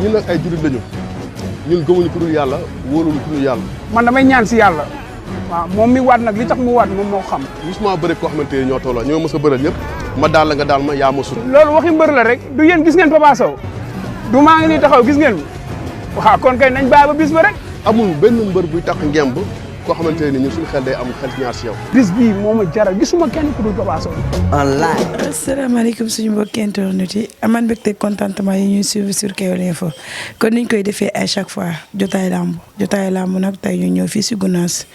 ñun nag ay jullit lañu ñun gëmuñu ku dul yàlla wóoluñu ku dul yàlla. man damay ñaan si yàlla. waaw moom mi waat nag li tax mu waat moom moo xam. musuma bëri koo xamante ne ñoo tolloo ñoo mës a bëral ñëpp ma daal la nga daal ma yaa ma sut. loolu waxi mbër la rek du yéen gis ngeen Papa Sow du maa ngi nii taxaw gis ngeen waaw kon kay nañ bàyyi ba bis ba rek. amul benn mbër buy tax ngemb koo xamante ne ñun suñu xel day am xel ñaar si yow. bis bii moo ma jaral gisuma kenn ku dul Papa Sow. online. asalaamaaleykum suñu mbokki internet yi amaan mbégte contentement yi ñuy suivre sur Keweul Info kon niñ koy defee à chaque fois jotaay làmb nag tey ñu ñëw fii si Gounass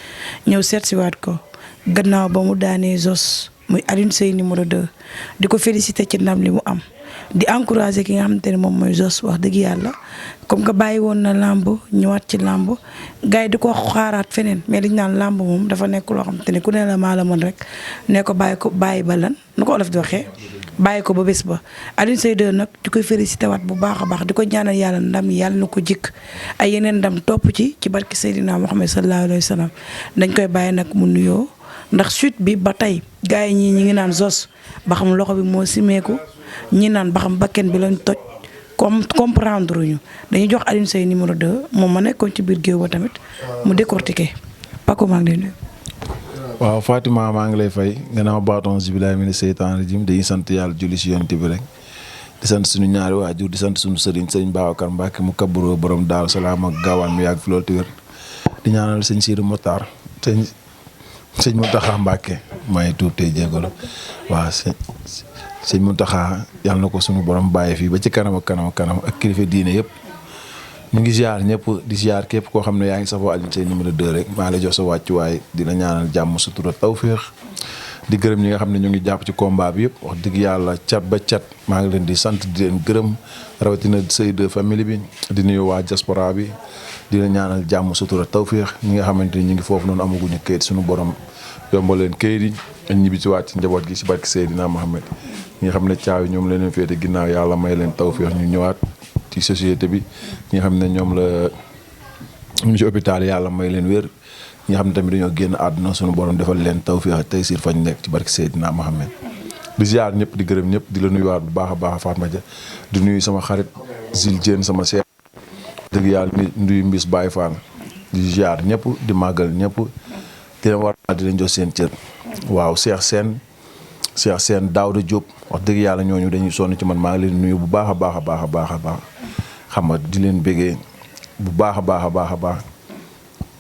ñëw seet si waat ko gannaaw ba mu daanee Zoss muy Aliou Seye numéro 2 di ko félicité ci ndam li mu am di encouragé ki nga xamante ne moom mooy Zoss wax dëgg yàlla comme que bàyyi woon na làmb ñëwaat ci làmb gars yi di ko xaaraat feneen mais dañu naan làmb moom dafa nekk loo xamante ne ku ne la maa la mën rek ne ko bàyyi ba lan nu ko olof di waxee bàyyi ko ba bés ba Aliou Seye 2 nag di koy félicité waat bu baax a baax di ko ñaanal yàlla ndam yàlla na ko jikk ay yeneen ndam topp ci barki Seydina Muhammad sallallahu alayhi wa sallam dañ koy bàyyi nag mu nuyoo ndax suite bi ba tey gars yi ñi ngi naan Zoss ba xam loxo bi moo simeeku ñi naan ba xam bakken bi lañ toj comprendre ñu dañuy jox Aliou Seye numéro 2 moom ma nekkoon ci biir géew ba tamit mu décortiquer Paco maa ngi lay nuyu. waaw Fatima maa ngi lay fay gannaaw baatoon si bilaay mi ne seytaan rajim dañuy sant yàlla julli si yonent bi rek di sant suñu ñaari waajur di sant suñu sëriñ Babacar Mbacke mu kabbaroo borom Daaru Salaam ak gaawaan mu yàgg fi loolu te wér di ñaanal sëñ Sidi Motar sëñ Mountakha Mbacke maa ngi tuub tey jégalu waaw sëñ Mountakha yàlla na ko suñu borom bàyyi fii ba ci kanam ak kilifa diine yëpp ñu ngi ziar ñëpp di ziar képp koo xam ne yaa ngi safoo Aliou Seye numéro 2 rek maa lay jox sa wàccuwaay dina ñaanal jàmm sutura tawféex di gërëm ñi nga xam ne ñu ngi jàpp ci combat bi yëpp wax dëgg yàlla cat ba cat maa ngi leen di sant di leen gërëm rawatina Seye 2 famille bi di nuyu waa diaspora bi dina ñaanal jàmm sutura tawféex ñi nga xamante ni ñu ngi foofu noonu amaguñu kayit suñu borom yombal leen kayit yi ak ñibbi ci waat ci njaboot gi si barki Seydina Mohamed ñi nga xam ne caaw yi ñoom la leen féete ginnaaw yàlla may leen tawféex ñu ñëwaat ci société bi ñi nga xam ne ñoom la ñu ci hôpital yàlla may leen wér ñi nga xam ne tamit dañoo génn àdduna suñu borom defal leen tawféex tey siir fañ nekk ci barki Seydina Mohamed di ziar ñëpp di gërëm ñëpp di la nuyuwaat bu baax a baax Fatma Dia di nuyu sama xarit Zil Diène sama seet dëgg yàlla nuyu mbis Baye Fall di ziar ñëpp di màggal ñëpp di leen war di leen jox seen cër waaw Cheikh Sène Daouda Diop wax dëgg yàlla ñooñu dañuy sonn ci man maa ngi leen nuyu bu baax a baax xam nga di leen bégee bu baax a baax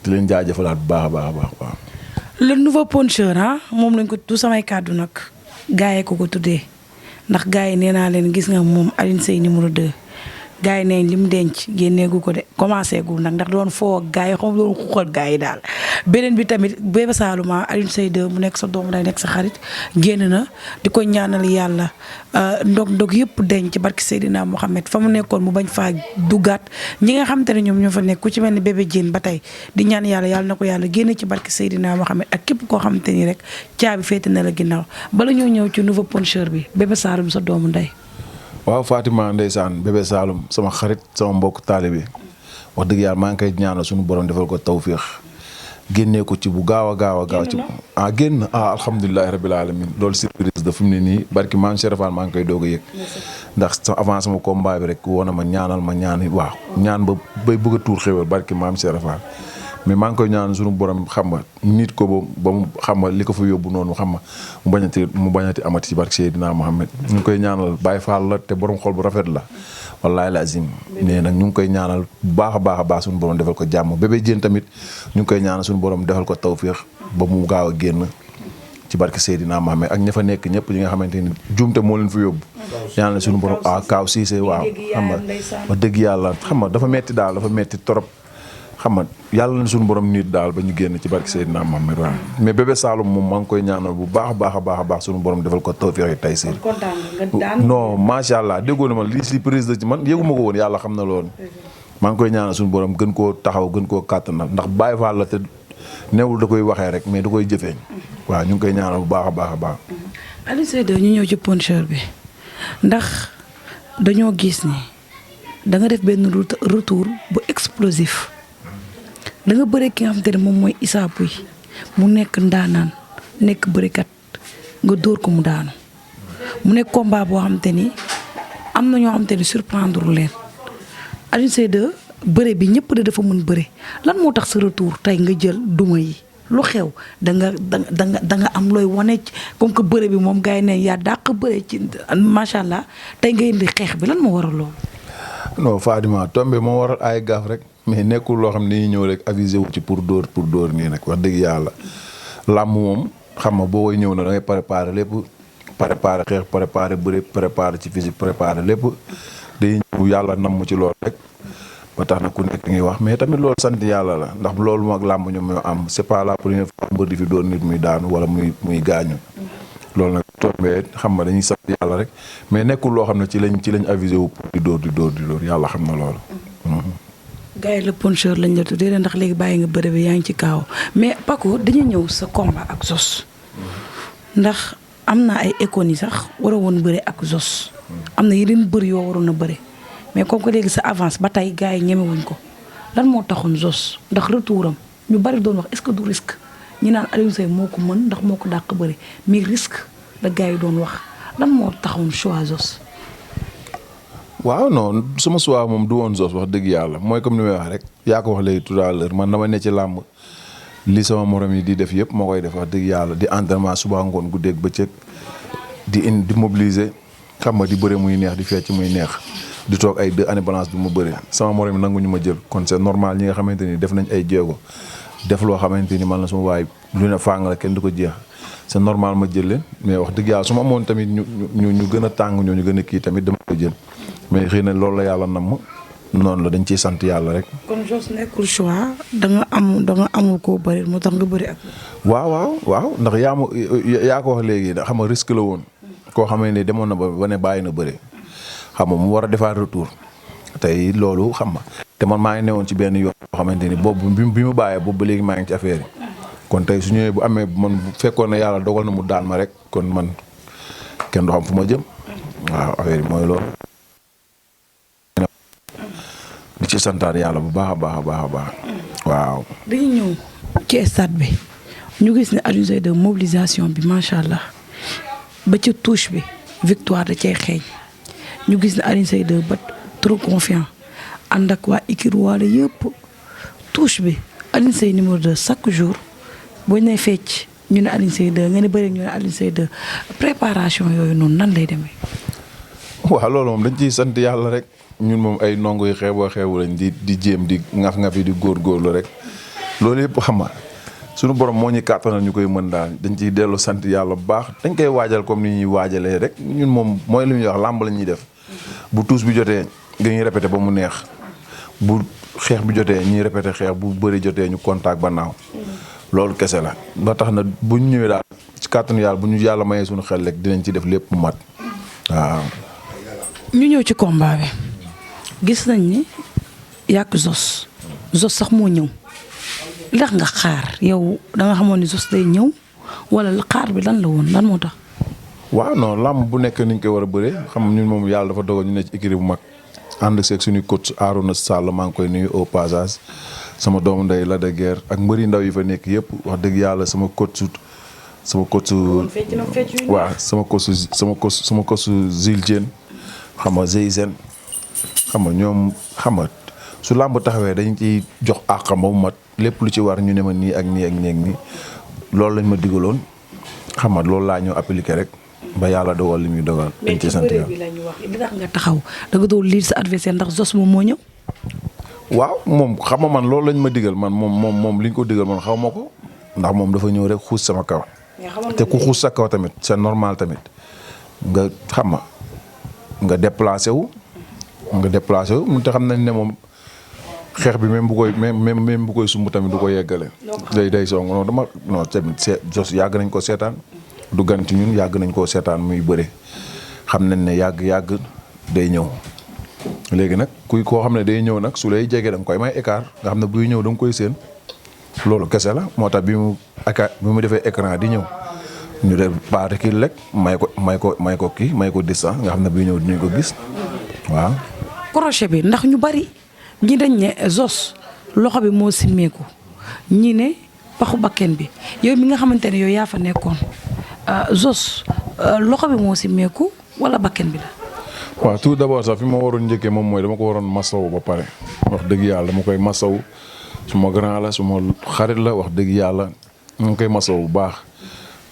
di leen jaajëfalaat bu baax a baax waaw. le nouveau puncheur moom lañ ko du samay kàddu nag gars yi ko tuddee ndax gars yi nee naa leen gis nga moom Aliou Seye numéro 2 gars yi neñ li mu denc génneegu ko de commencé gu nag ndax doon foo ak gars yi xam doon xuxal gars yi daal beneen bi tamit Bébé Salouma Aliou Seye 2 mu nekk sa doom day nekk sa xarit génn na di ko ñaanal yàlla ndog yëpp denc ci barki Seydina Mohamed fa mu nekkoon mu bañ faa duggaat ñi nga xamante ne ñoom ñoo fa nekk ku ci mel ni bébé Diène ba tey di ñaan yàlla na ko yàlla génn ci barki Seydina Mohamed ak képp koo xamante ni rek caabi féete na la ginnaaw bala ñoo ñëw ci nouveau puncheur bi Bébé Saloum sa doomu ndey. waaw Fatima ndeysaan Bébé Saloum sama xarit sama mbokk taalibe wax dëgg yàlla maa ngi koy ñaanal suñu borom defal ko tawféex génnee ko ci bu gaaw a ci génn alhamdulilahi rabil alamin loolu surprise da fi mu ne nii barki maam Serafal maa ngi koy doog a yëg ndax avant sama combat bi rek woon na ma ñaan waaw ñaan ba bay bëgg a tuur xéwal barki maam Serafal mais maa ngi koy ñaan suñu borom xam nga nit ko ba mu xam nga li ko fa yóbbu noonu xam nga mu bañati amati ci barke Seydina Mohamed ñu ngi koy ñaanal Baye Fall la te borom xol bu rafet la wallahi lazim nee nag ñu ngi koy ñaanal bu baax a baax suñu borom defal ko jàmm bébé Diène tamit ñu ngi koy ñaanal suñu borom defal ko tawféex ba mu gaaw a génn ci barke Seydina Mohamed ak ña fa nekk ñëpp ñi nga xamante ni juumte moo leen fa yóbbu ñaanal suñu borom Kaaw Cissé waaw xam nga wax dëgg yàlla xam nga dafa metti daal dafa metti trop xam nga yàlla na suñu borom nit daal ba ñu génn ci barke Seydina Mohamed waaw mais Bébé Saloum moom maa ngi koy ñaanal bu baax a baax suñu borom defal ko tawfeex yi tey siir non macha allah déggoo na ma lii si prise la ci man yëguma ko woon yàlla xam na loolu maa ngi koy ñaanal suñu borom gën koo taxaw gën koo kàttanal ndax Baye Fall la te newul da koy waxee rek mais da koy jëfee waaw ñu ngi koy ñaanal bu baax a baax Aliou Seye 2 ñu ñëw ci puncheur bi ndax dañoo gis ni da nga def benn retour bu explosif da nga bëre ki nga xamante ne moom mooy Issa Pouye mu nekk ndaanaan nekk bërekat nga dóor ko mu daanu mu nekk combat boo xamante ni am na ñoo xamante ni surprendre leen Aliou Seye 2 bëre bi ñëpp de dafa mën bëre lan moo tax sa retour tey nga jël duma yi lu xew da nga am looy wane comme que bëre bi moom gars yi ne yaa dàq bëre ci macha allah tey nga indi xeex bi lan moo waral loolu. non Fadima tombé moo waral ay gaaf rek mais nekkul loo xam ne dañuy ñëw rek avisé wu ci pour dóor nii nag wax dëgg yàlla làmb moom xam nga boo koy ñëw na da ngay préparé lépp préparé xeex préparé bëre préparé ci physique préparé lépp day ñëw yàlla nam mu ci loolu rek ba tax na ku nekk ngi wax mais tamit loolu sant yàlla la ndax loolu moom ak làmb ñoom ñoo am c'est pas la première fois mbër di fi doon nit muy daanu wala muy gaañu loolu nag tombé xam nga dañuy sant yàlla rek mais nekkul loo xam ne ci lañ avisé wu pour di dóor yàlla xam na loolu. gars yi le puncheur lañ la tuddee ndax léegi bàyyi nga bëre bi yaa ngi ci kaaw mais Paco dañuy ñëw sa combat ak Zoss ndax am na ay école sax waroo woon bëre ak Zoss am na yeneen bëri yoo waroon a bëre mais comme que léegi sa avance ba tey gars yi ñemewuñ ko lan moo taxoon Zoss ndax retouram ñu bari doon wax est-ce que du risque ñi naan Aliou Seye moo ko mën ndax moo ko dàq bëri mais risque la gars yi doon wax lan moo taxoon choix Zoss. waaw non sama choix moom du woon Zoss wax dëgg yàlla mooy comme ni may wax rek yaa ko wax léegi tout à l'heure man dama ne ci làmb li sama morom yi di def yëpp moo koy def wax dëgg yàlla di entraînement suba ngoon guddeeg bëccëg di mobiliser xam nga di bëre muy neex di fecc muy neex di toog ay 2 années balance du ma bëre sama morom yi nanguñu ma jël kon c'est normal ñi nga xamante ni def nañ ay jéego def loo xamante ni man la suma waay lu ne fàng la kenn du ko jeex c'est normal ma jël leen mais wax dëgg yàlla su ma amoon tamit ñu gën a tàng ñu gën a kii tamit dama ko jël mais xëy na loolu la yàlla namm noonu la dañ ciy sant yàlla rek. kon Zoss nekkul choix da nga amul koo bëri moo tax nga bëri ak. waaw ndax yaa ko wax léegi xam nga risque la woon. koo xamee ne demoon na ba ne bàyyi na bëre. xam nga mu war a defaat retour. tey loolu xam nga. te man maa ngi newoon ci benn yoon boo xamante ni boobu bi mu bàyyee boobu ba léegi maa ngi ci affaire yi. kon tey su ñëwee bu amee man bu fekkoon ne yàlla dogal na mu daan ma rek kon man kenn du xam fu ma jëm. waaw affaire yi mooy loolu. di ci santaan yàlla bu baax a baax waaw. dañuy ñëw ci stade bi ñu gis ne Aliou Seye de mobilisation bi macha allah ba ca touche bi victoire da cay xeeñ ñu gis ne Aliou Seye de ba trop confiant ànd ak waa Ikir waale yëpp touche bi Aliou Seye numéro 2 chaque jour boo ñu nee fecc ñu ne Aliou Seye 2 nga ne bëri ñu ne Aliou Seye 2 préparation yooyu noonu nan lay demee. waaw loolu moom dañ ciy sant yàlla rek. ñun moom ay ndongo yu xeebu lañ di jéem di ngaf-ngaf yi di góorgóorlu rek loolu yëpp xam nga suñu borom moo ñu kàttanal ñu koy mën daal dañ ciy dellu sant yàlla bu baax dañ koy waajal comme ni ñuy waajalee rek ñun moom mooy li ñuy wax làmb la ñuy def bu tuus bi jotee dañuy répété ba mu neex bu xeex bi jotee ñuy répété xeex bu bëri jotee ñu contact ba naaw loolu kese la ba tax na bu ñu ñëwee daal ci kàttanu yàlla bu ñu yàlla mayee suñu xel rek dinañ ci def lépp mu mat waaw. ñu ñëw ci combat bi. gis nañ ni yàq Zoss sax moo ñëw ndax nga xaar yow da nga xamoon ni Zoss day ñëw wala xaar bi lan la woon lan moo tax. waaw non làmb bu nekk niñ koy war a bëree xam ñun moom yàlla dafa dogal ñu ne ci écurie bu mag ànd seeg suñuy coach Arouna Sall maa ngi koy nuyu au passage sama doomu ndey la de guerre ak mbëri ndaw yi fa nekk yëpp wax dëgg yàlla sama coach waaw sama coach Zil Diène xam nga Zeyzen xam nga ñoom xam nga su làmb taxawee dañ ciy jox àqam ba mu mat lépp lu ci war ñu ne ma nii ak nii ak nii ak nii loolu lañ ma digaloon xam nga loolu laa ñëw appliqué rek ba yàlla dogal li muy dogal. dañ ci sant yàlla mais ci bëre bi la ñu wax li tax nga taxaw da nga doon lire sa adversaire ndax Zoss moom moo ñëw. waaw moom xam nga man loolu lañ ma digal man moom liñ ko digal man xaw ma ko ndax moom dafa ñëw rek xuus sama kaw. te ku xuus sa kaw tamit c'est normal tamit nga xam nga déplacé wu. te xam nañ ne moom xeex bi même bu koy sumb tamit du ko yeggale. day song non tamit Zoss yàgg nañ ko seetaan du gan ci ñun yàgg nañ koo seetaan muy bëre xam nañ ne yàgg day ñëw. léegi nag koo xam ne day ñëw nag su lay jege da nga koy may écart nga xam ne buy ñëw da nga koy séen loolu kese la moo tax bi mu defee écran di ñëw ñu def baati kii rek may ko distance nga xam ne buy ñëw dinañ ko gis waaw. crochet bi ndax ñu bari ñi dañ ne Zoss loxo bi moo simmeeku ñi ne paxu bakken bi yow mi nga xamante ne yow yaa fa nekkoon Zoss loxo bi moo simmeeku wala bakken bi la. waaw tout d'abord sax fi ma waroon njëkkee moom mooy dama ko waroon masawu ba pare wax dëgg yàlla dama koy masawu suma grand la suma xarit la wax dëgg yàlla mu ngi koy masawu bu baax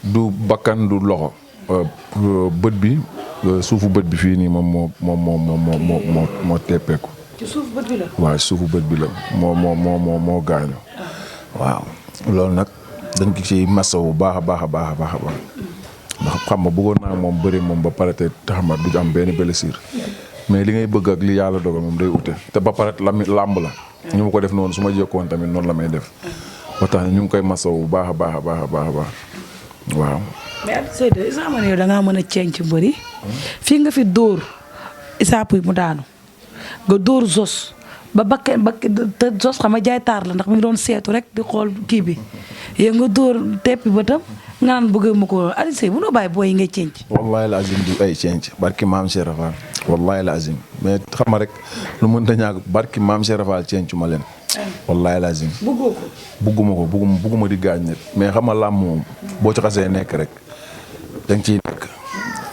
du bakkan du loxo bët bi suufu bët bi fii nii moom moo teppeeku. ci suufu bët bi la. waaw suufu bët bi la moo gaañu. waaw loolu nag dañ ko ci masawu bu baax a baax a baax a baax a baax. ndax xam nga bëggoon naa moom bëri moom ba pare te taxamat du am benn blessure mais li ngay bëgg ak li yàlla dogal moom day ute te ba pare làmb la ñu ma ko def noonu su ma jekkoon tamit noonu la may def ba tax ñu ngi koy masaw bu baax a baax a baax a baax a baax waaw. mais Aliou Seye de Issa man yow da ngaa mën a ceeñ ci mbëri fii nga fi dóor Issa Pouye mu daanu nga dóor Zoss ba te Zoss xam nga jaay taar la ndax mi ngi doon seetu rek di xool kii bi yow nga dóor teppi bëtam nga naan bëgg ma ko Aliou Seye mënoo bàyyi booy yi ngay cenc. wallahi la azim du ay cenc barki maam Cheikh Rafal wallahi la azim mais xam nga rek lu mën ta ñàkk barki maam Cheikh Rafal cencu ma leen. wallahi la azim. bëggoo ko. bugguma di gaañ nit mais xam nga làmb moom boo ci xasee nekk rek da nga ciy nekk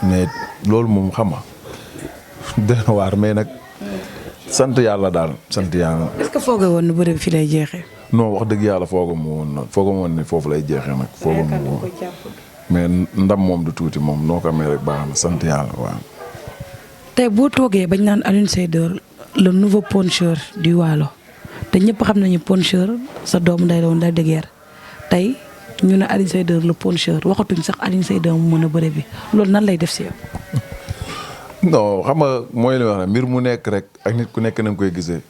mais loolu moom xam nga dina waar mais nag sant yàlla daal sant yàlla. est-ce que foogee woon na bëre bi fi lay jeexee. non wax dëgg yàlla foogam woon ne foofu lay jeexee nag. foogam woon mais ndam moom du tuuti moom noo ko amee rek baax na sant yàlla waaw. tey boo toogee bañ naan Aliou Seye le nouveau puncheur du Waalo te ñëpp xam nañu puncheur sa doomu nday doon day dëgër tey ñu ne Aliou Seye le puncheur waxatuñ sax Aliou Seye mu mën a bëre bi loolu nan lay def si yow. non xam nga mooy li wax ne mbir mu nekk rek ak nit ku nekk na nga koy gisee.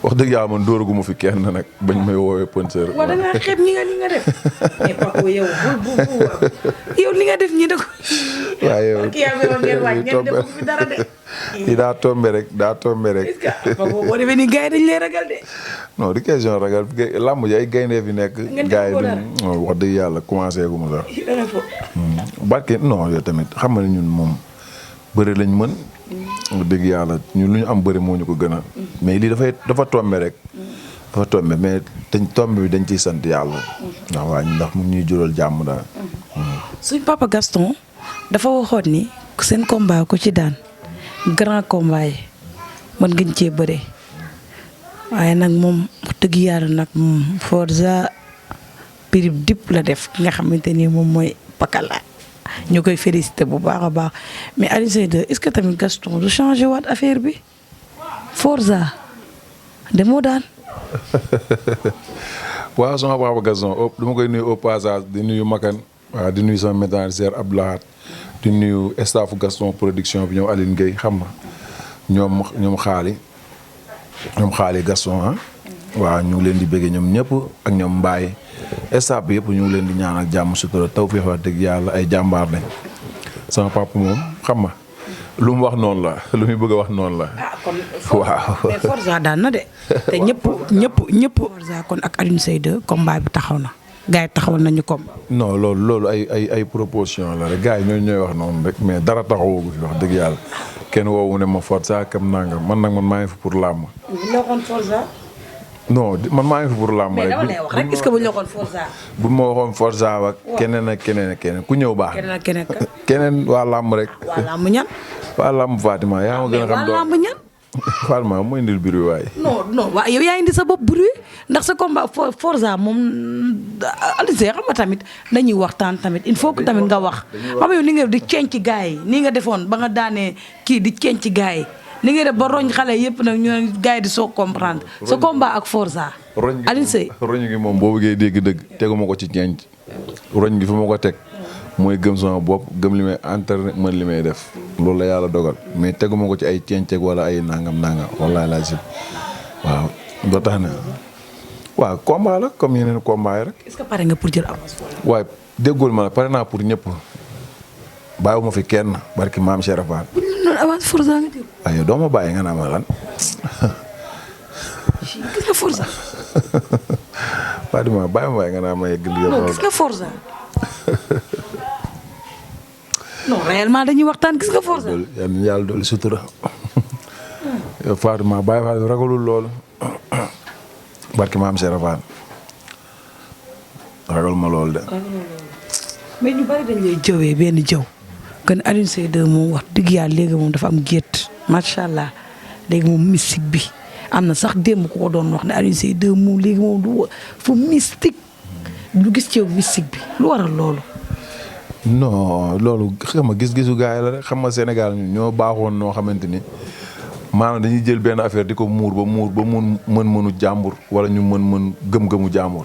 wax dëgg yàlla man dóoraguma fi kenn nag bañ may woowee puncheur. waaw da ngaa xeeb ñi nga def. mais Papa yow yow li nga def ñi da ko. waaw yow kii yaa ngi ngeen waaj ngeen def fi dara de. lii daa tombé rek. est-ce que Papa boo demee nii gars yi dañ lay ragal de. non di question ragal làmb ji ay gaynde fi nekk. gars yi wax dëgg yàlla commencé gu ma sax. barke non yow tamit xam nga ne ñun moom bëri lañ mën. dëgg yàlla ñun lu ñu am bëri moo ñu ko gënal. mais lii dafa tombé rek. dafa tombé mais tombé bi dañ ciy sant yàlla. ndax mu ñuy jural jàmm daal. suñ papa Gaston dafa waxoon ni seen combat ko ci daan grand combat yi mën ngeen cee bëree waaye nag moom dëgg yàlla nag moom Forza prix dip la def ki nga xamante ni moom mooy pakala ñu koy félicité bu baax a baax mais Aliou Seye est-ce que tamit Gaston du changé waat affaire bi Forza demoo daan. waaw sama papa Gaston dama koy nuyu au passage di nuyu Makan waaw di nuyu sama ménagère Abdoulahat di nuyu staffu Gaston production bi ñoom Aline Gueye xam nga ñoom xaali Gaston ah. waaw ñu ngi leen di bëggee ñoom ñëpp ak ñoom Mbaye staff bi yëpp ñu ngi leen di ñaanal jàmm sutura taw fi wax dëgg yàlla ay jàmbaar lañ sama papa moom xam nga lu mu wax noonu la lu muy bëgg a wax noonu la. waaw mais Forza daan na de te ñëpp Forza kon ak Aliou Seye combat bi taxaw na gars yi taxawal nañu combat. non loolu ay proposition la rek gars yi ñooy wax noonu rek mais dara taxawagu fi wax dëgg yàlla kenn woowu ne ma Forza kam nangam man nag maa ngi fi pour làmb. non man maa ngi fi pour làmb rek. mais dama lay wax rek est-ce que bu ñu la waxoon Forza. bu ma waxoon Forza ak keneen ak keneen ku ñëw baax. keneen ak keneen ka. keneen waa làmb rek. waa làmb ñan. waa làmb Fatima yaa ma gën a xam. waa làmb ñan. Fatima mooy indil bruit waaye. non waaw yow yaa indi sa bopp bruit ndax sa combat Forza moom Aliou Seye xam nga tamit dañuy waxtaan tamit il faut que tamit nga wax. xam nga yow ni nga def di ceeñ ci gars yi nii nga defoon ba nga daanee kii di ceeñ ci gars yi. li ngay def ba roñ xale yëpp nag ñu gars yi di soog comprendre sa combat ak Forza. Aliou Seye roñ gi moom boo bëggee dégg-dëgg teguma ko ci ñeent roñ gi fi ma ko teg mooy gëm sama bopp gëm li may entraîné mën li may def loolu la yàlla dogal mais teguma ko ci ay ceeñceeg wala ay nangam wallahi laa si waaw doo tax na waaw combat la comme yeneen combat yi rek. est-ce que pare nga pour jël avance. waaye déggul ma la pare naa pour ñëpp bàyyiwuma fi kenn barki maam Cheikh Rafal. non avance Forza nga jël. waaye doo ma bàyyi nga naa ma lan. gis nga Forza. Fatima bàyyi ma bàyyi nga naa ma yegg liggéey. non gis nga Forza. non réellement dañuy waxtaan gis nga Forza. yàlla dolli sutura. Fatima bàyyi Fatima ragalul loolu. barki maam Cheikh Rafal ragal ma loolu de. mais ñu bari dañ lay jëwee benn jëw. kon Aliou Seye moom wax dëgg yàlla léegi moom dafa am gétt macha allah léegi moom mystique bi am na sax démb ku ko doon wax ne Aliou Seye 2 moom léegi moom du fu mystique lu gis ci mystique bi lu waral loolu. non loolu xam nga gis-gisu gars yi la rek xam nga Sénégal ñoo baaxoon noo xamante ni maanaam dañuy jël benn affaire di ko muur ba mun mën-mënu jàmbur wala ñu mën gëm-gëmu jàmbur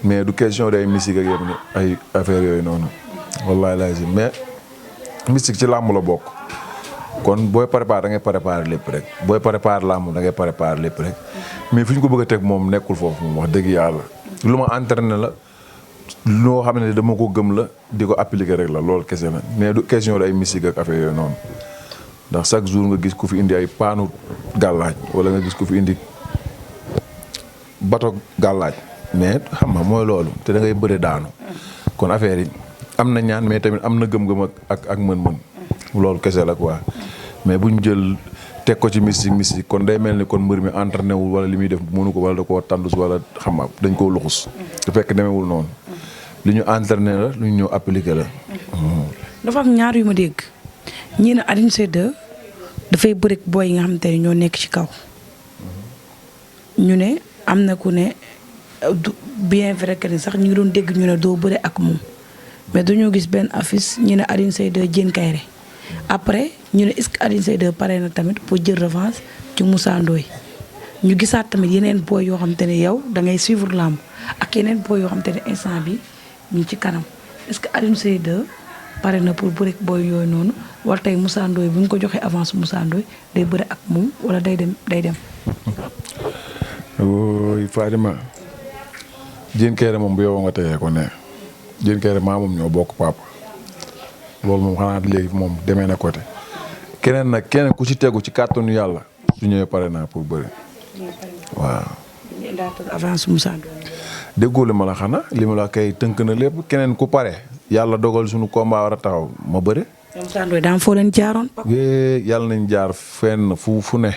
mais du question day mystique ak yëpp ni ay affaire yooyu noonu wallahi lazim mais mystique ci làmb la bokk kon booy préparer da ngay préparer lépp rek booy préparer làmb da ngay préparer lépp rek mais fi ñu ko bëgg a teg moom nekkul foofu moom wax dëgg yàlla lu ma entraîné la loo xam ne dama ko gëm la di ko appliquer rek la loolu kese la mais du question day mystique ak affaire yooyu noonu ndax chaque jour nga gis ku fi indi ay paanu gàllaaj wala nga gis ku fi indi bato gàllaaj mais xam nga mooy loolu te da ngay bëre daanu kon affaire yi am na ñaan mais tamit am na gëm-gëm ak mën-mën loolu kese la quoi mais bu ñu jël teg ko ci mystique kon day mel ni kon mbër mi entraîné wul wala li muy def mënu ko wala da koo tàndus wala xam nga dañ koo luxus te fekk demewul noonu li ñu entraîné la lu ñu ñëw appliqué la. dafa am ñaar yu ma dégg ñii ne Aliou Seye 2 dafay bëri booy yi nga xamante ne ñoo nekk ci kaw ñu ne am na ku ne bien vrai que ni sax ñu ngi doon dégg ñu ne doo bëri ak moom mais dañoo gis benn affiche ñu ne Aliou Seye 2 Diène Kaïré après ñu ne est-ce que Aliou Seye 2 pare na tamit pour jël revanche ci Moussa Ndoye ñu gisaat tamit yeneen booy yoo xamante ne yow da ngay suivre lamb ak yeneen booy yoo xamante ne instant bi ñu ci kanam est-ce que Aliou Seye 2 pare na pour bëri booy yooyu noonu wala tey Moussa Ndoye bu ñu ko joxee avance Moussa Ndoye day bëri ak moom wala day dem. ooy Fadima Diène Kaïré moom bu yow nga teyee ko ne Diène Kaïré maa moom ñoo bokk papa loolu moom xanaa léegi moom demee na côté keneen ku ci tegu ci kàttanu yàlla su ñëwee pare naa pour bëri waaw. avance Moussa Ndoye. déggoo li ma la xanaa li ma la kay tënk na lépp keneen ku pare yàlla dogal suñu combat war a taxaw ma bëri. Moussa Ndoye daam foo leen jaaroon. yàlla nañ jaar fenn fu ne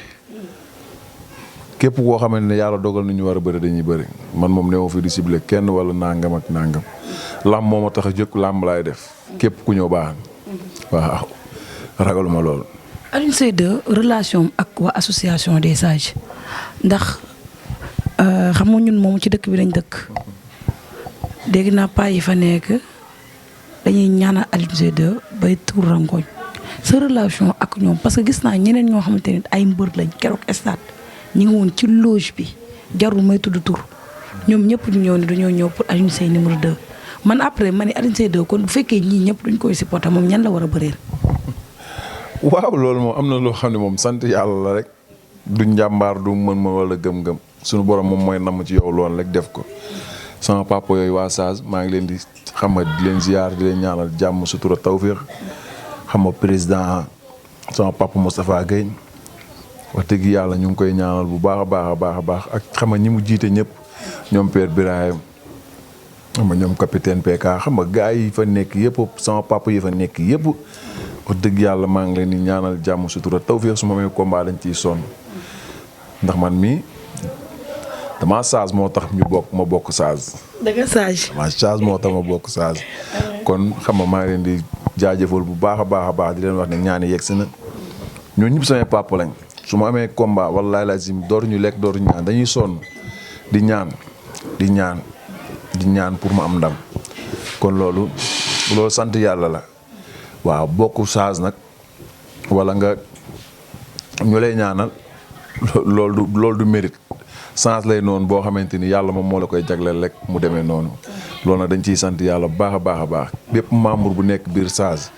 képp koo xamante ne yàlla dogal nañu war a bëri dañuy bëri man moom ne ma fi di ciblé kenn wala nangam ak nangam làmb moo ma tax a jóg làmb laay def képp ku ñëw baax waaw ragaluma loolu. Aliou Seye 2 relation ak waa association des sages ndax xam nga ñun moom ci dëkk bi lañ dëkk dégg naa paa yi fa nekk dañuy ñaanal Aliou Seye 2 bay tuur rangoñ sa relation ak ñoom parce que gis naa ñeneen ñoo xamante ne ay mbër lañ keroog stade ñi ngi woon ci loge bi jarul may tudd tur ñoom ñëpp ñu ñëw ne dañoo ñëw pour Aliou Seye numéro 2 man après ma ne Aliou Seye 2 kon bu fekkee ñii ñëpp duñ koy supporter moom ñan la war a bëreel. waaw loolu moom am na loo xam ne moom sant yàlla la rek du njàmbaar du mën wala gëm-gëm suñu borom moom mooy namm ci yow loolu rek def ko sama papa yooyu waa Sage maa ngi leen di xam nga di leen ziar di leen ñaanal jàmm sutura tawféex xam nga président sama papa Moustapha Gueye wax dëgg yàlla ñu ngi koy ñaanal bu baax a baax ak xam nga ñi mu jiite ñëpp ñoom Père Birahim xam nga ñoom capitaine PK xam nga gars yi fa nekk yëpp sama papa yi fa nekk yëpp wax dëgg yàlla maa ngi leen di ñaanal jàmm sutura tawféex su ma amee combat dañ ciy sonn ndax man mii dama Sage moo tax ma bokk Sage. dëgg Sage. dama Sage moo tax ma bokk Sage kon xam nga maa ngi leen di jaajëfal bu baax a baax di leen wax ne ñaani yegg si na ñoo ñëpp samay papa lañ su ma amee combat wallaahi lazim dootuñu lekk dootuñu ñaan dañuy sonn di ñaan pour ma am ndam kon loolu sant yàlla la waaw bokk Sage nag wala nga ñu lay ñaanal loolu du mérite chance lay noonu boo xamante ni yàlla moom moo la koy jagleel rek mu demee noonu loolu nag dañ ciy sant yàlla bu baax a baax bépp membre bu nekk biir Sage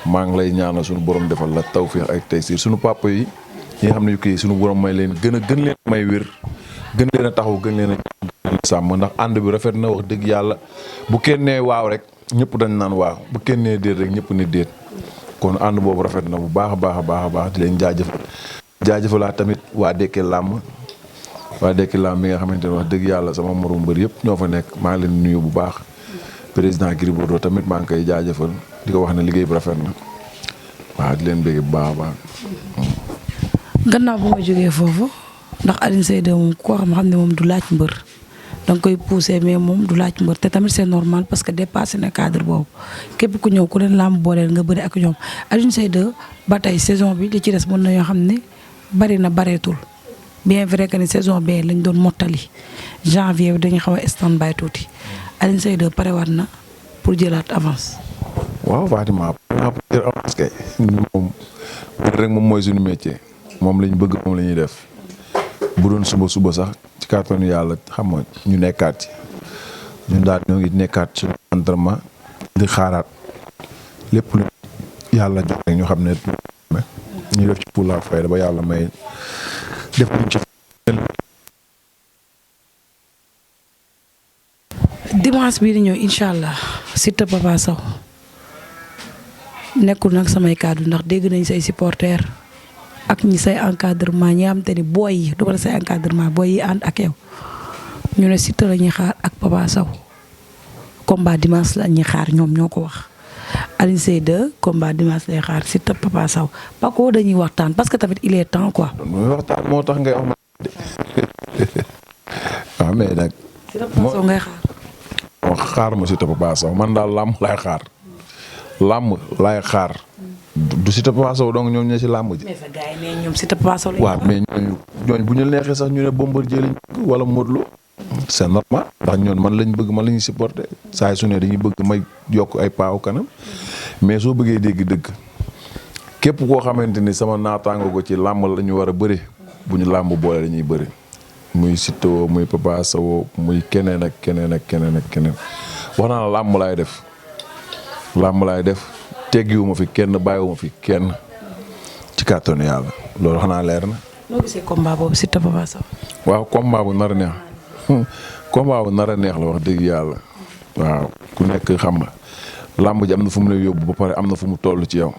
maa ngi lay ñaanal suñu borom defal la tawfeex ak taysiir suñu papa yi ñi nga xam ne kii suñu borom may leen gën leen may wér gën leen a taxaw gën leen a sàmm ndax ànd bi rafet na wax dëgg yàlla bu kenn nee waaw rek ñëpp dañ naan waaw bu kenn nee déet rek ñëpp ne déet kon ànd boobu rafet na bu baax a baax di leen jaajëfalaa tamit waa Dekkee Làmb bi nga xamante ne wax dëgg yàlla sama morom mbër yëpp ñoo fa nekk maa ngi leen nuyu bu baax président Gris Bordeaux tamit maa ngi koy jaajëfal di ko wax ne liggéey bu rafet na waaw di leen bëgg bu baax a baax. gannaaw bu ma jógee foofu ndax Aliou Seye 2 moom koo xam ne moom du laaj mbër da nga koy pousser mais moom du laaj mbër te tamit c'est normal parce que dépassé na cadre boobu képp ku ñëw ku leen làmb booleel nga bëri ak ñoom Aliou Seye 2 ba tey saison bi li ci des mën na yoo xam ne bari na bareetul bien vrai que ni saison bee lañ doon mottali janvier bi dañuy xaw a stand by tuuti Aliou Seye 2 parewaat na pour jëlaat avance. waaw Fatima pour jël avance kay moom rek moom mooy suñu métier moom lañ bëgg moom la ñuy def bu doon suba sax ci kàttanu yàlla xam nga ñu nekkaat ci ñun daal ñoo ngi nekkaat ci entraînement di xaaraat lépp lu yàlla jox rek ñu xam ne ñu def ci fulla ak fayda ba yàlla may def luñ ci. dimanche bii di ñëw incha allah Siteu Papa Sow nekkul nag samay kàddu ndax dégg nañ say supporters ak ñi say encadrement ñi am te ni booy yi du ma say encadrement booy yi ànd ak yow ñu ne Siteu la ñuy xaar ak Papa Sow combat dimanche la ñuy xaar ñoom ñoo ko wax Aliou Seye 2 combat dimanche lay xaar Siteu Papa Sow Paco dañuy waxtaan parce que tamit il est temps quoi. muy waxtaan moo tax ngay wax waaw mais nag. Siteu Papa Sow ngay xaar. xaar ma Siteu Papa Sow man daal làmb laay xaar làmb laay xaar du Siteu Papa Sow donc ñoom ñoo ci làmb ji. mais sa gars yi ne ñoom Siteu Papa Sow lañ. waaw mais ñooñu bu ñu neexee sax ñu ne Bombardier lañ bëgg wala Modou Lo c'est normal ndax ñoon man lañ bëgg man la ñuy supporter saa su ne dañuy bëgg may yokk ay paaw kanam mais soo bëggee dégg dëgg képp koo xamante ni sama naataango ko ci làmb la ñu war a bëri bu ñu làmb boole dañuy bëri. muy Siteu muy Papa Sow muy keneen ak keneen ak keneen ak keneen wax naa la làmb laay def teggiwuma fi kenn bàyyiwuma fi kenn ci kàttanu yàlla loolu xanaa leer na. noo gisee combat boobu Siteu Papa Sow. waaw combat bu nar a neex combat bu nar a neex la wax dëgg yàlla waaw ku nekk xam nga làmb ji am na fu mu lay yóbbu ba pare am na fu mu toll ci yow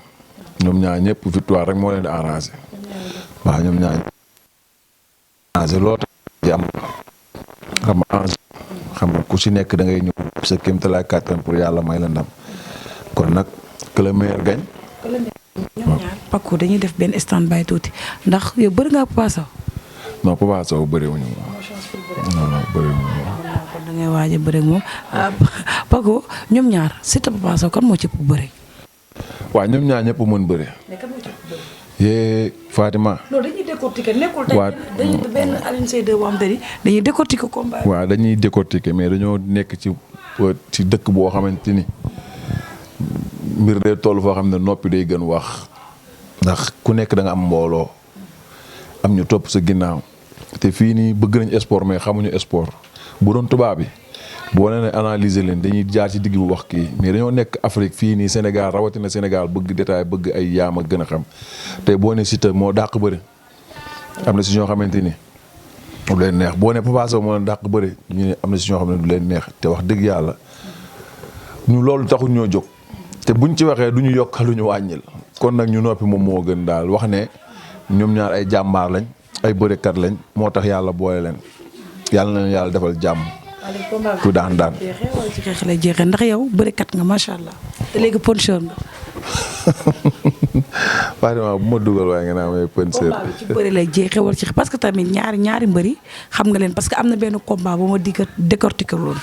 ñoom ñaar ñëpp victoire rek moo leen di arrangé waaw ñoom ñaar arrangé loolu tax am xam nga enjeu xam nga ku si nekk da ngay ñëw sa kéemtalaay kàttan pour yàlla may la ndam kon nag que le meilleur gagne. ñoom ñaar Paco dañuy def benn stand by tuuti ndax yow bëri nga Papa Sow. non Papa Sow bëriwuñu moom. non bëriwuñu moom. kon da ngay waaj a bëri ak moom Paco ñoom ñaar Siteu Papa Sow kan moo ci ëpp bëri. waaw ñoom ñaar ñëpp mën bëri. mais kan moo ci ëpp bëri. yee Fatima. non dañuy décortiquer nekkul tey dañuy benn Aliou Seye 2 boo xam te ni dañuy décortiquer combat. waaw dañuy décortiquer mais dañoo nekk ci dëkk boo xamante ni mbir day toll foo xam ne noppi day gën wax ndax ku nekk da nga am mbooloo am ñu topp sa ginnaaw te fii nii bëgg nañ sport mais xamuñu sport bu doon tubaab bi boo nee analyser leen dañuy jaar ci digg bu wax kii mais dañoo nekk Afrique fii nii Sénégal rawatina Sénégal bëgg détail bëgg ay yaam a gën a xam te boo ne Siteu moo dàq bëri am na si ñoo xamante ni du leen neex boo ne Papa Sow moo leen dàq bëri ñu ne am na si ñoo xam ne du leen neex te wax dëgg yàlla ñu loolu taxul ñoo jóg te buñ ci waxee du ñu yokk lu ñu wàññil kon nag ñu noppi moom moo gën daal wax ne ñoom ñaar ay jàmbaar lañ ay bërekat lañ moo tax yàlla boole leen yàlla na yàlla defal jàmm. ku daan wala ci xeex lay jeexee ndax yow bërekat nga macha allah te léegi puncheur nga. Fatima bu ma dugal waaye nga naan may puncheur. combat bi ci bëri lay jeexee wala ci parce que tamit ñaari mbëri xam nga leen parce que am na benn combat bu ma décortiquer loolu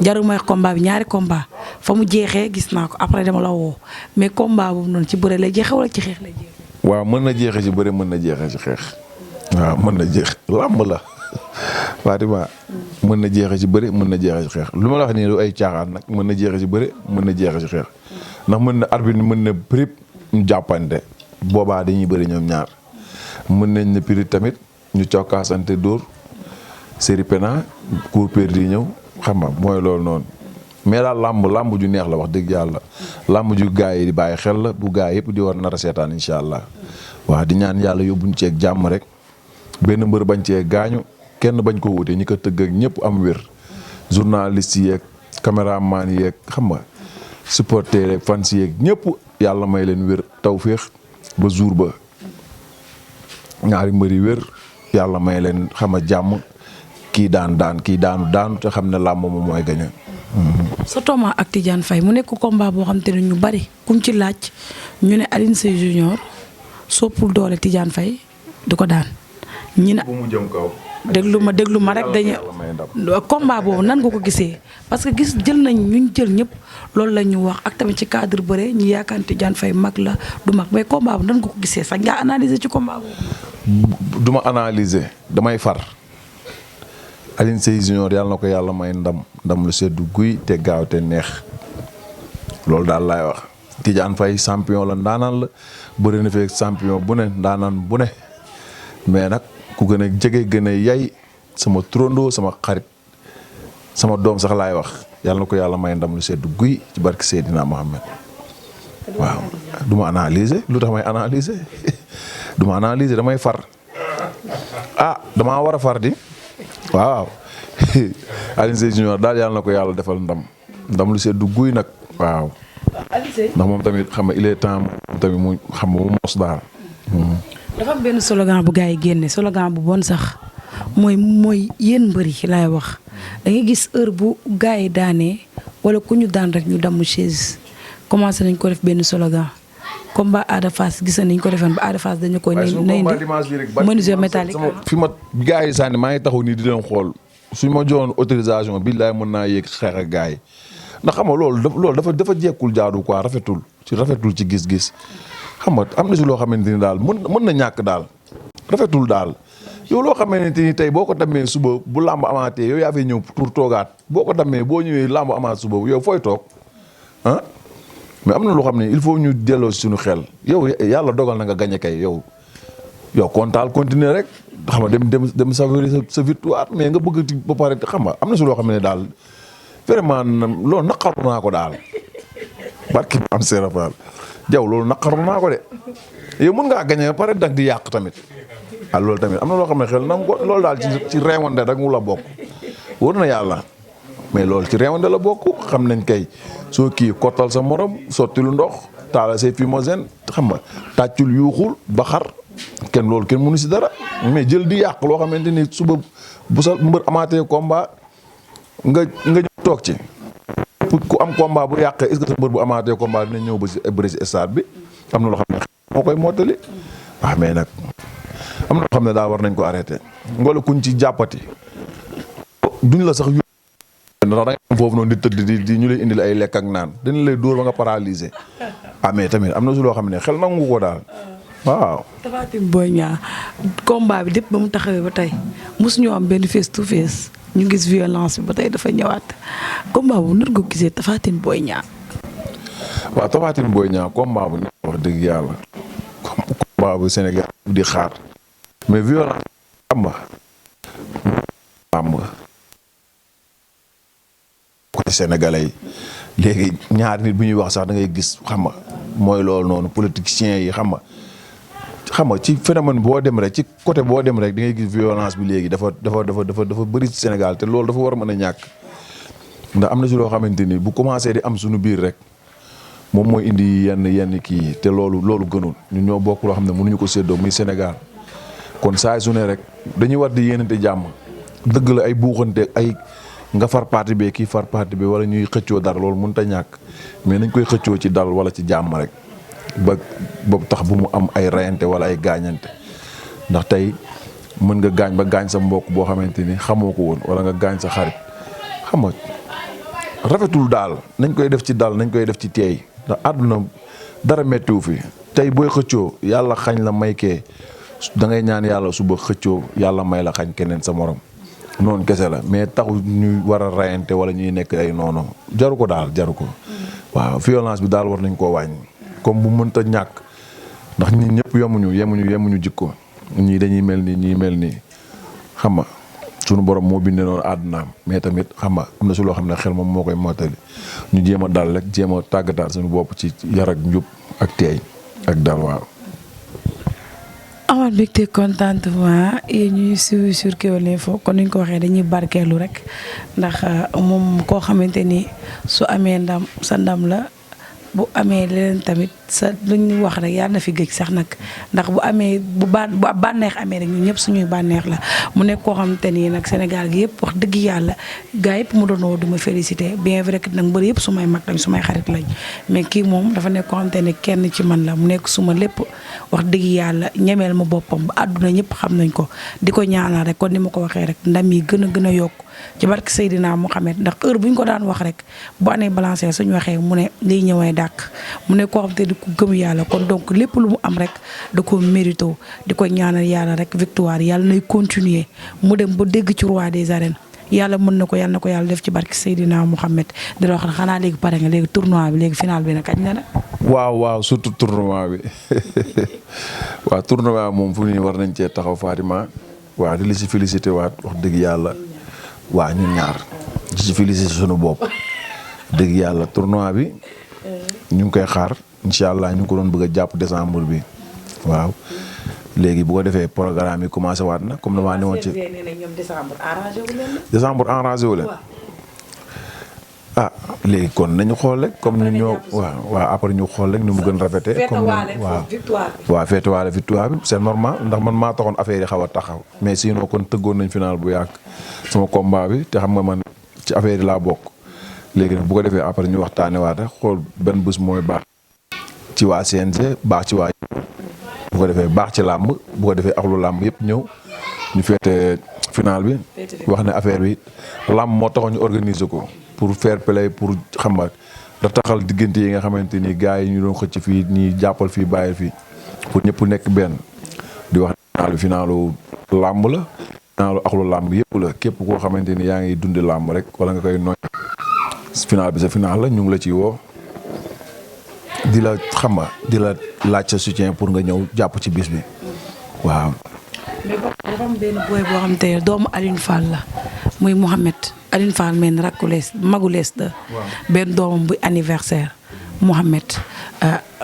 jarul may combat bi ñaari combat fa mu jeexee gis naa ko après dama la woo mais combat boobu noonu ci bëri lay jeexee wala ci xeex lay jeexee. waaw mën na jeexee ci bëri mën na jeexee ci xeex. waaw mën na jeex làmb la. Fatima mën na jeexee ci bëri mën na jeexee ci xeex lu ma la wax nii lu ay caaxaan nag mën na jeexee ci bëri mën na jeexee ci xeex ndax mën na arbitre mën na prip ñu jàppante boobaa dañuy bëri ñoom ñaar mën nañ ne prip tamit ñu cokkaasante dóor série pena cour perdu ñëw xam nga mooy loolu noonu mais daal làmb ju neex la wax dëgg yàlla làmb ju gaa yi di bàyyi xel la bu gaa yëpp di war nar a seetaan incha allah waaw di ñaan yàlla yóbbuñ ceeg jàmm rek benn mbër bañ cee gaañu kenn bañ ko wute ñi ko tëgg ak ñëpp am wér journaliste yeeg caméraman yeeg xam nga supporter yeeg fans yeeg ñëpp yàlla may leen wér tawféex ba jour ba ñaari mbër yi wér yàlla may leen xam nga jàmm kii daan kii daanu te xam ne làmb moom mooy gañe. sa tooma ak Tidiane Faye mu nekk combat boo xam te ne ñu bari kuñ ci laaj ñu ne Aliou Seye junior soppul doole Tidiane Faye di ko daan. ñu ne bu mu jëm kaw. déglu ma rek dañu combat boobu nan nga ko gisee parce que gis jël nañ ñun jël ñëpp loolu la ñu wax ak tamit ci cadre bëre ñu yaakaar ne Tidiane Faye mag la du mag mais combat bu nan nga ko gisee sax nga analyser ci combat boobu. du ma analyser damay far Aliou Seye Junior yàlla na ko yàlla may ndam lu seddu guy te gaaw te neex loolu daal laay wax. Tidiane Faye champion la ndaanaan la bëri na fee champion bu ne ndaanaan bu ne mais nag ku gën a jege gën a yay sama trondo sama xarit sama doom sax laay wax yàlla na ko yàlla may ndam lu seddu guy ci barke Seydina Mohamed waaw. du ma analyser lu tax may analyser du ma analyser damay far damaa war a far di waaw Aliou Seye Junior daal yàlla na ko yàlla defal ndam lu seddu guy nag waaw. ndax moom tamit xam nga il est temps moom tamit mu xam nga mu mos daal. dafa am benn slogan bu gars yi génne slogan bu bon sax mooy yéen mbër yi laay wax da ngay gis heure bu gars yi daanee wala ku ñu daan rek ñu damm chaise commencé nañ ko def benn slogan combat Ada Fass gis nañ ko defoon ba Ada Fass dañu ko. waaye suñu combat dimanche bi rek menuisier métallique fi ma gars yi sànni maa ngi taxaw nii di leen xool suñ ma joxoon autorisation billaay mën naa yéeg xeex ak gars yi. ndax xam nga loolu dafa jekkul jaadu quoi rafetul ci gis-gis xam nga am na si loo xamante ni daal mën na ñàkk daal rafetul daal yow loo xamante ni tey boo ko demee suba bu làmb amaatee yow yaa fay ñëw pour toogaat boo ko demee boo ñëwee làmb amaat suba yow fooy toog mais am na loo xam ne il faut ñu delloo si suñu xel yow yàlla dogal na nga gañe kay yow kontaal continuer rek xam nga dem savourer sa victoire mais nga bëgg ba pare xam nga am na si loo xam ne daal. vraiment loolu naqaru naa ko daal barki am serafal jaw loolu naqaru naa ko de yow mën ngaa gañe ba pare dag di yàq tamit loolu tamit am na loo xam ne xel nangu ko loolu daal ci reewande rek mu la bokk wóor na yàlla mais loolu ci reewande la bokk xam nañ kay soo kii kottal sa morom sotti lu ndox taala say fumigène xam nga tàccul yuuxul ba xar kenn loolu kenn mënu si dara mais jël di yàq loo xamante ni suba bu sa mbër amaatee combat nga toog ci ku am combat bu yàqee est-ce que sa mbër bu amaatee combat dina ñëw ba si bëri si stade bi am na loo xam ne moo koy mottali mais nag am na loo xam ne daal war nañ ko arrêté ngoola kuñ ci jàppati duñ la sax yu ndax da nga am foofu noonu di tëdd di ñu lay indil ay lekk ak naan dina lay dóor ba nga paralysé mais tamit am na si loo xam ne xel nangu ko daal waaw. Tapha Tine Boy Niang combat bi dépp ba mu taxawee ba tey mosuñu am benn face to face ñu gis violence bi ba tey dafa ñëwaat combat bu nar nga gisee Tapha Tine Boy Niang. waaw Tapha Tine Boy Niang combat bu nekk wax dëgg yàlla combat bu Sénégal di xaar mais violence am ko Sénégalais yi léegi ñaari nit bu ñuy wax sax da ngay gis xam nga mooy loolu noonu politiciens yi xam nga ci phénomène boo dem rek ci côté boo dem rek di ngay gis violence bi léegi dafa bëri ci Sénégal te loolu dafa war a mën a ñàkk ndax am na si loo xamante ni bu commencé di am suñu biir rek moom mooy indi yenn kii te loolu gënul ñun ñoo bokk loo xam ne mënuñu ko séddoo muy Sénégal kon saa su ne rek dañuy war di yéenante jàmm dëgg la ay buuxante ay nga far parti bi kii far parti bi wala ñuy xëccoo dara loolu mënut a ñàkk mais nañ koy xëccoo ci dal wala ci jàmm rek ba tax bu mu am ay rayante wala ay gaañante ndax tey mën nga gaañ ba gaañ sa mbokk boo xamante ni xamoo ko woon wala nga gaañ sa xarit xam nga rafetul daal nañ koy def ci dal nañ koy def ci teey ndax àdduna dara méttiwu fi tey booy xëccoo yàlla xañ la may kee da ngay ñaan yàlla suba xëccoo yàlla may la xañ keneen sa morom noonu kese la mais taxu ñuy war a rayante wala ñuy nekk ay noonu jaru ko daal jaru ko waaw violence bi daal war nañ koo wàññi comme bu mënta ñàkk ndax nit ñëpp yemuñu jikko ñii dañuy mel ni ñii mel ni xam nga sunu borom moo bindee noonu àddunaam mais tamit xam nga am na si loo xam ne xel moom moo koy mottali ñu jéem a dal rek jéem a tàggataal suñu bopp ci yar ak njub ak teey ak dal waaw. amal mbégte contentement yéen ñuy suivre sur Keweul Info kon ni ñu ko waxee dañuy barkeelu rek ndax moom koo xamante ni su amee ndam sa ndam la bu amee leneen tamit sa lu ñu wax rek yàlla na fi gëj sax nag ndax bu amee bu bànneex amee rek ñun ñëpp suñuy bànneex la mu nekk koo xamante ni nag Sénégal gi yëpp wax dëgg yàlla gars yëpp mu doon woo du ma félicité bien vrai que nag mbër yëpp sumay mag lañ sumay xarit lañ mais kii moom dafa nekk koo xamante ne kenn ci man la mu nekk suma lépp wax dëgg yàlla ñemeel ma boppam ba àdduna ñëpp xam nañ ko di ko ñaanal rek kon ni ma ko waxee rek ndam yi gën a yokk ci barke Seydina Mohamed ndax heure bu ñu ko daan wax rek bu année balancé suñu waxee mu ne liy ñëwee dàq mu ne koo xam te di ku gëm yàlla kon donc lépp lu mu am rek da ko mérito di ko ñaanal yàlla rek victoire yàlla nay continuer mu dem ba dégg ci roi des arènes yàlla mën na ko yàlla na ko yàlla def ci barke Seydina Mohamed di la wax ne xanaa léegi pare nga léegi tournoi bi léegi final bi nag kañ la. waaw surtout tournoi bi waaw tournoi moom fu mu ne war nañ cee taxaw Fatima waaw di la si félicité waat wax dëgg yàlla. waaw ñun ñaar di ci félicité sunu bopp dëgg yàlla tournoi bi ñu ngi koy xaar incha allah ñu ngi ko doon bëgg a jàpp décembre bi waaw léegi bu ko defee programme yi commencé waat na comme damaa newoon ci décembre arrangé wu leen ah léegi kon nañu xool rek comme ni ñoo waaw après ñu xool rek ni mu gën rafetee comme waaw feetuwaale victoire bi c'est normal ndax man maa taxoon affaire yi xaw a taxaw mais sinon kon tëggoon nañ final bu yàgg sama combat bi te xam nga man ci affaire yi laa bokk léegi nag bu ko defee après ñu waxtaanee waat rek xool benn bés mooy baax ci waa CNG baax ci waa bu ko defee baax ci làmb bu ko defee axlu làmb yëpp ñëw ñu feete final bi wax ne affaire bi làmb moo taxoon ñu organiser ko pour fair play pour xam nga da taxal diggante yi nga xamante ni gars yi ñu doon xëcc fii ñii jàppal fii bàyyi fii pour ñëpp nekk benn di wax final bi finalu làmb la finaalu axlu làmb yëpp la képp koo xamante ni yaa ngi dundi làmb rek wala nga koy nooy final bi sa final la ñu ngi la ciy woo di la xam nga di la laaj sa soutien pour nga ñëw jàpp ci bis bi waaw. mais dafa am benn boy boo xam te doomu Alioune Fall la muy Mouhamed Alioune Fall mel ni rakku lees magu lees da benn doomam bu anniversaire Mouhamed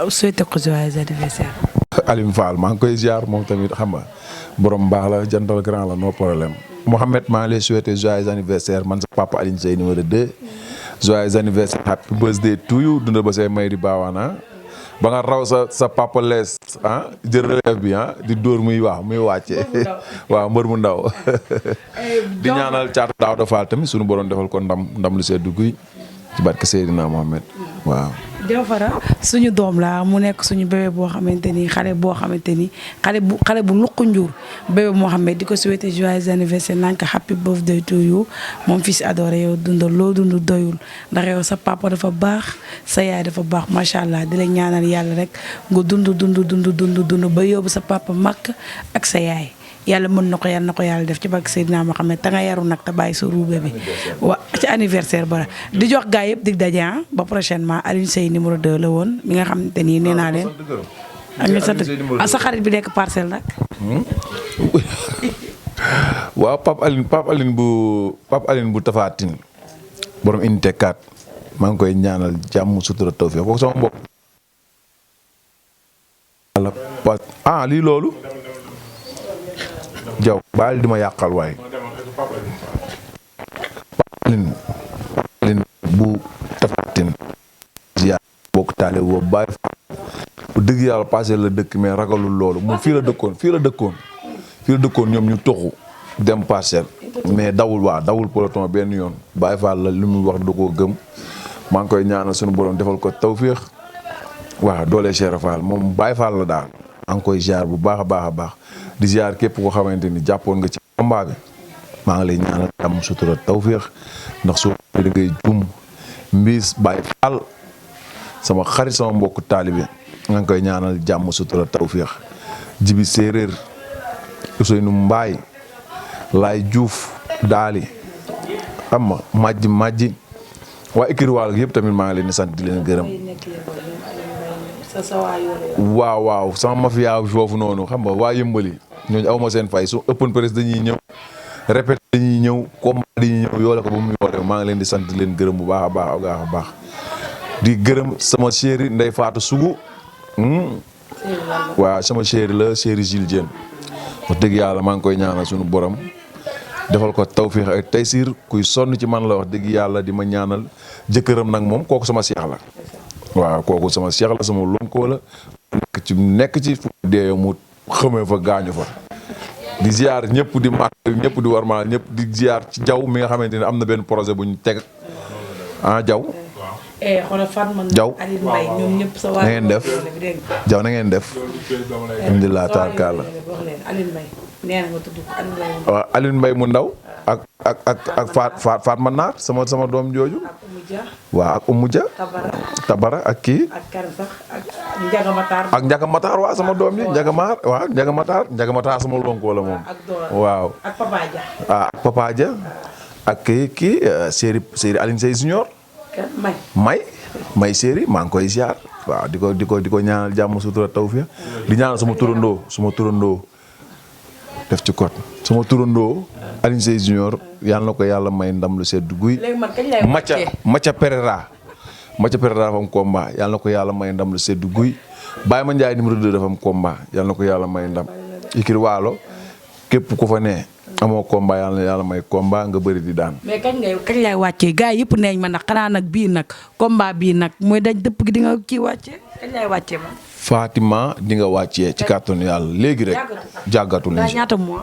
souhaité ko joyeux anniversaire. Alioune Fall maa ngi koy ziar moom tamit xam nga borom baax la jantal grand la no problème Mouhamed maa ngi lay souhaité joyeux anniversaire man sa papa Aliou Seye numéro 2 joyeux anniversaire happy birthday to you dundal ba say may di baawaana ba nga raw sa papa lees jël relève bi di dóor muy wàcce waaw mbër mu ndaw di ñaanal caatu daaw da faal tamit suñu borom defal ko ndam lu seddu guy ci barke Seydina Mohamed waaw. Diofara suñu doom la mu nekk suñu bébé boo xamante ni xale bu luq njur bébé Mohamed di ko souhaité joyeux anniversaire naan ko happy birthday to you moom fils adoré yow dundal loo dund doyul ndax yow sa papa dafa baax sa yaay dafa baax macha allah di la ñaanal yàlla rek nga dund ba yóbbu sa papa mag ak sa yaay. yàlla mën na ko yàlla def ci barke Seydina Mohamed te nga yaru nag te bàyyi sa ruube bi wa ci anniversaire ba di jox gaa yëpp dig daje ba prochainement Aliou Seye numéro 2 la woon mi nga xamante ni nee naa leen. ak ñu sant sa xarit bi nekk parcelle nag. waaw Pape Aline bu Tapha Tine borom unité 4 maa ngi koy ñaanal jàmm sutura tawfeex kooku sama mbokk. lii loolu. Jaw baal di ma yàqal waay Alin bu Tapha Tine ziar bokk taale woo bàyyi fa bu dëgg yàlla passé la dëkk mais ragalul loolu moom fii la dëkkoon ñoom ñu toxu dem Parcelles mais dawul peloton benn yoon bàyyi fa la li muy wax da koo gëm maa ngi koy ñaanal suñu borom defal ko tawféex waaw doole Cheikh Fall moom bàyyi fa la daal maa ngi koy ziar bu baax a baax di ziar képp koo xamante ni jàppoon nga ci combat bi maa ngi lay ñaanal jàmm sutura tawféex ndax soo da ngay jum mbiis bàyyi faal sama xarit sama mbokku taalibe maa ngi koy ñaanal jàmm sutura tawféex jibi séeréer Ousseynou Mbaay Laay Juuf daali xam nga majji waa écurie Waalo yëpp tamit maa ngi leen di sant di leen gërëm waaw sama mafia bi foofu noonu xam nga waa yëmbali ñooñu aw ma seen fay su open press dañuy ñëw répété dañuy ñëw combat dañuy ñëw yoole ko ba mu yoole maa ngi leen di sant di leen gërëm bu baax a baax di gërëm sama chéri Ndey Faatu Sugu waaw sama chéri la chéri Gilles Diène wax dëgg yàlla maa ngi koy ñaanal suñu borom defal ko tawfiix ak taysiir kuy sonn ci man la wax dëgg yàlla di ma ñaanal jëkkëram nag moom kooku sama seex la waaw kooku sama cheikh la sama lonkoo la nekk ci fu dee mu xamee fa gaañu fa di ziar ñëpp di màgg ñëpp di warmaal ñëpp di ziar ci jaw mi nga xamante ne am na benn projet bu ñu teg jaw jaw na ngeen def jaw na ngeen def alhamdulilah taarkalla waaw Alioune Mbaye mu ndaw ak faat ma naar sama doom jooju waaw ak Oumou Dia tabara ak kii ak Njaga Matar waaw sama doom yi Njaga Matar sama lonkoo la moom waaw ak Papa Dia ak kii séeri Alioune Seye Junior may séeri maa ngi koy ziar waaw di ko ñaanal jàmm sutura tawfiya di ñaanal sama turandoo def ci kot sama turandoo Alioune Seye Junior yàlla na ko yàlla may ndam lu sedd guy Macha Pereira dafa am combat yàlla na ko yàlla may ndam lu sedd guy Baye Ma Ndiaye numéro 2 dafa am combat yàlla na ko yàlla may ndam ikir waalo képp ku fa ne amoo combat yàlla na yàlla may combat nga bëri di daan. mais kañ lay wàccee gars yëpp neeñ ma nag xanaa nag bii nag combat bii nag mooy daj dëpp gi di nga kii wàccee kañ lay wàccee ma. Fatima di nga wàccee ci kàttanu yàlla léegi rek. jàggatul daa ñaata mois.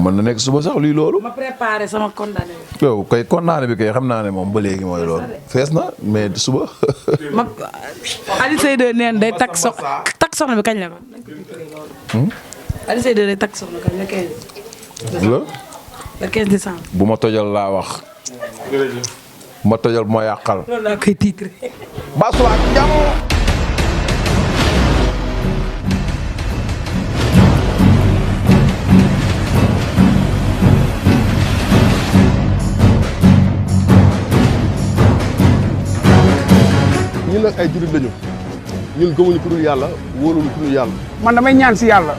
mën na nekk suba sax luy loolu. ma préparé sama condamné bi. yow kay condamné bi kay xam naa ne moom ba léegi mooy loolu. fees na mais suba. Aliou Seye de neen day takk soxna bi kañ la ko. Aliou Seye de day takk soxna kañ la 15. le 15 décembre. bu ma tojal laa wax. bu ma tojal bu ma yàqal. loolu laa koy tiitre. ba suba ak jàmm. ñun nag ay jurit lañu ñun gëmuñu ku dul yàlla wóoluñu ku dul yàlla. man damay ñaan si yàlla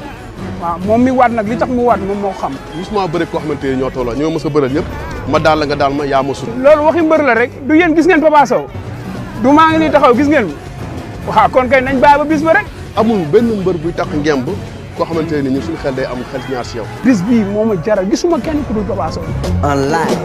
waaw moom mi waat nag li tax mu waat moom moo xam. gisuma bëri koo xamante ne ñoo tolloo ñoo mës a bëral ñëpp ma daal la nga daal ma yaa ma sut. loolu waxi mbër la rek du yéen gis ngeen Papa Sow du maa ngi nii taxaw gis ngeen waaw kon kay nañ bàyyi ba bis ba rek. amul benn mbër buy tax ngemb koo xamante ne ñun suñu xel day am xel ñaar si yow. bis bii moo ma jaral gisuma kenn ku dul Papa Sow. online.